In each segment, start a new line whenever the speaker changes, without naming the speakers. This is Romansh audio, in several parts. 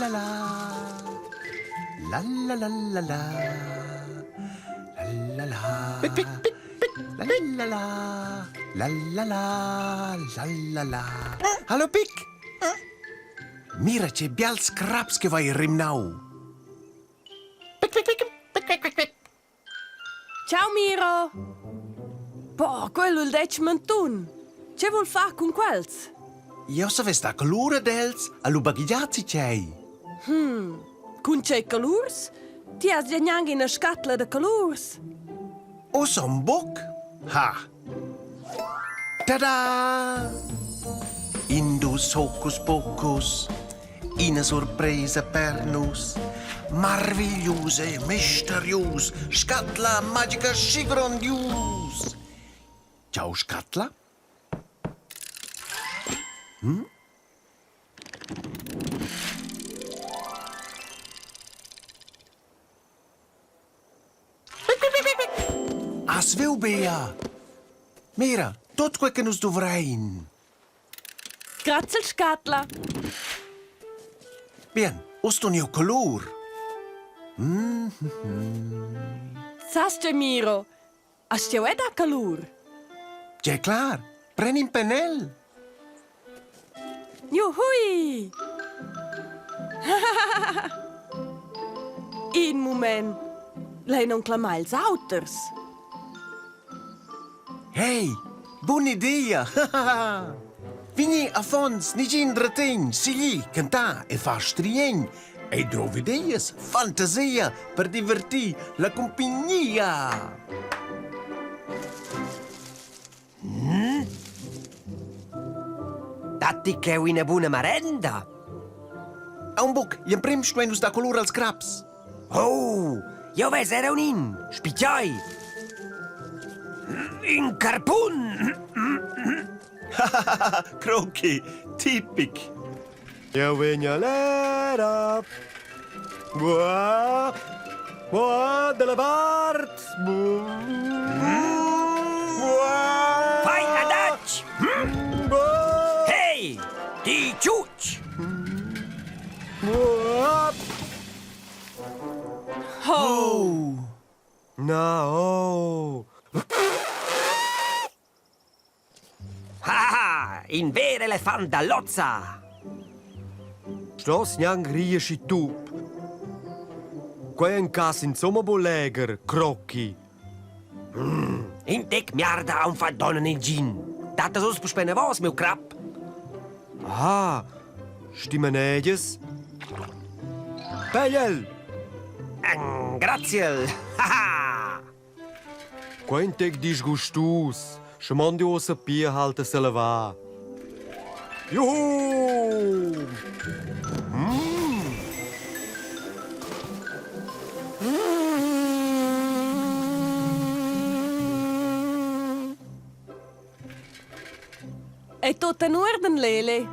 la la. La la la la la. La la la. Pic pic pic pic. La la la. La la la. La la la. Hallo Pic. Mira che bials craps che vai rimnau. Pic pic pic pic pic pic pic.
Ciao Miro! Po, quello il dec mantun. Che vul far cun quels?
Jeu savess dar colur ad els, a lu baghegiar tgei.
Hmm, cun tgei colurs? Ti has gia gnanc ina scatla da colurs.
Ussa un buc? Ha! Tada! Indus hocus pocus, ina surpresa per nus. Marviglius e misterius, scatla magica schi grondius. Ciao scatla. Hm? Has viu bia? Mira, tut quei che nus duvrein.
Grazie scatla.
Bien, uss dun jeu colur. Mm -hmm.
Sas tgei Miro? Has jeu è da colur?
Tgei clar, pren in pennel.
Juhui! In mument. Lei non clamar ils auters.
Hey, bun'idea! Vegni affons, nigin retegn, sigli, cantar e far striegn. Ei drov ideas, fantasia per divertir la cumpignia.
Datti cheu ina buna marenda?
Aunc buc, gl'emprem stuein nus dar colur als craps.
Oh, jeu ves era un in. Spitgei! In carpun!
Croki, tipic.
Eu vegn all'era. Buah! Buah, dalla vart! Buah!
Fai adatg! Hey, ti tschutg!
Buah!
Oh!
Na, oh!
Ha, in ver elefant da lozza!
Stos gnanc rir schi tup. Quei è in cas insomma buc legher, crocchi.
In tec miarda aunc fa donn negin. Dattas uss puspei enavos, miu crap.
Ah, sti manegias? Pegl el!
Engraziel! Ha,
Quei in tec disgustus, sche mondi ussa pia halt a selevar. Juhu! Mm.
Ei tut en uorden, Lele?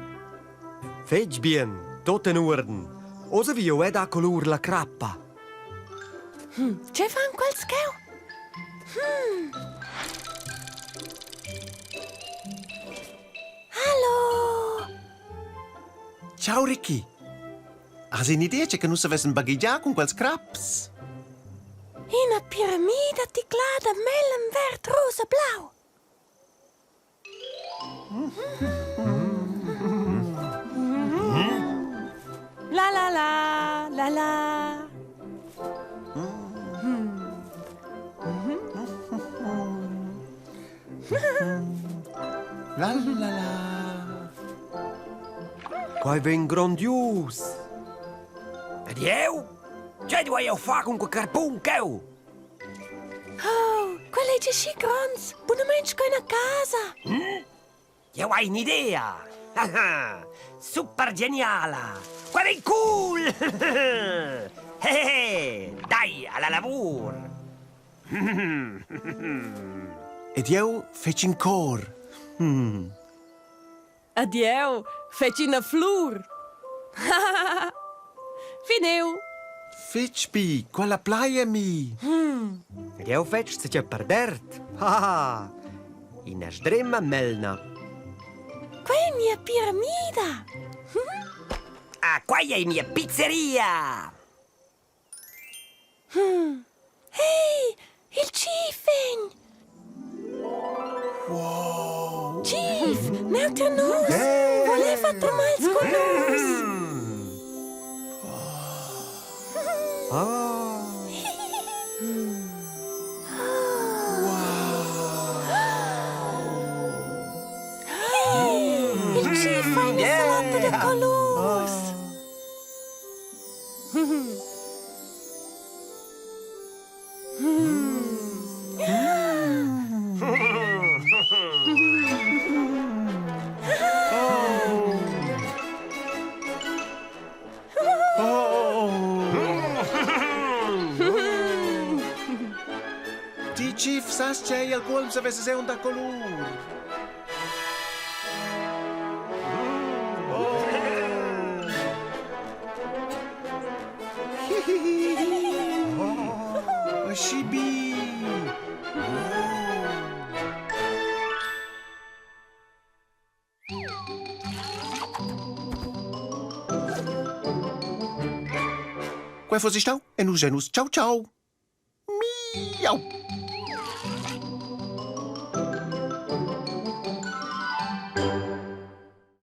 Fetg bien, tot en uorden. Oz vi jeu è da colur la crappa.
Hm, tge fan quels cheu? Hm. Hallo!
Ciao Ricky. Has in'idea che nus savessen baghegiar cun quels craps?
Ina piramida ticlada mellen, verd, rosa, blau. La la la, la la.
La la la.
Quai vegn grondius.
Ed jeu? Tgei duei jeu far cun quei carpun cheu?
Oh, quel ei schi gronds, bunamein sco ina casa.
Hm? Jeu hai un'idea! Super geniala! Quella è cool! Hehehe! Dai, alla lavur!
Ed jeu fetsch in cor. Hmm.
Ed jeu fetsch ina flur. Finiu.
Fetg bi, quella plai a mi.
Ed jeu fetsch zatgei perdert. Haha! Ina sdrema melna.
Quei è mia piramida.
Ah, quai ei mia pizzeria!
Hey, il Chief vegn! Wow. Chief, neu tier nus!
Yeah.
Voleva termagls cun nus!
Ah.
Il Chief fa ina salata da colurs!
Ti Chief, sas tgei al cuolm savesses aunc da colur. Aschi bi! Quei fossi stau e nus genus. Ciao ciao! Miau!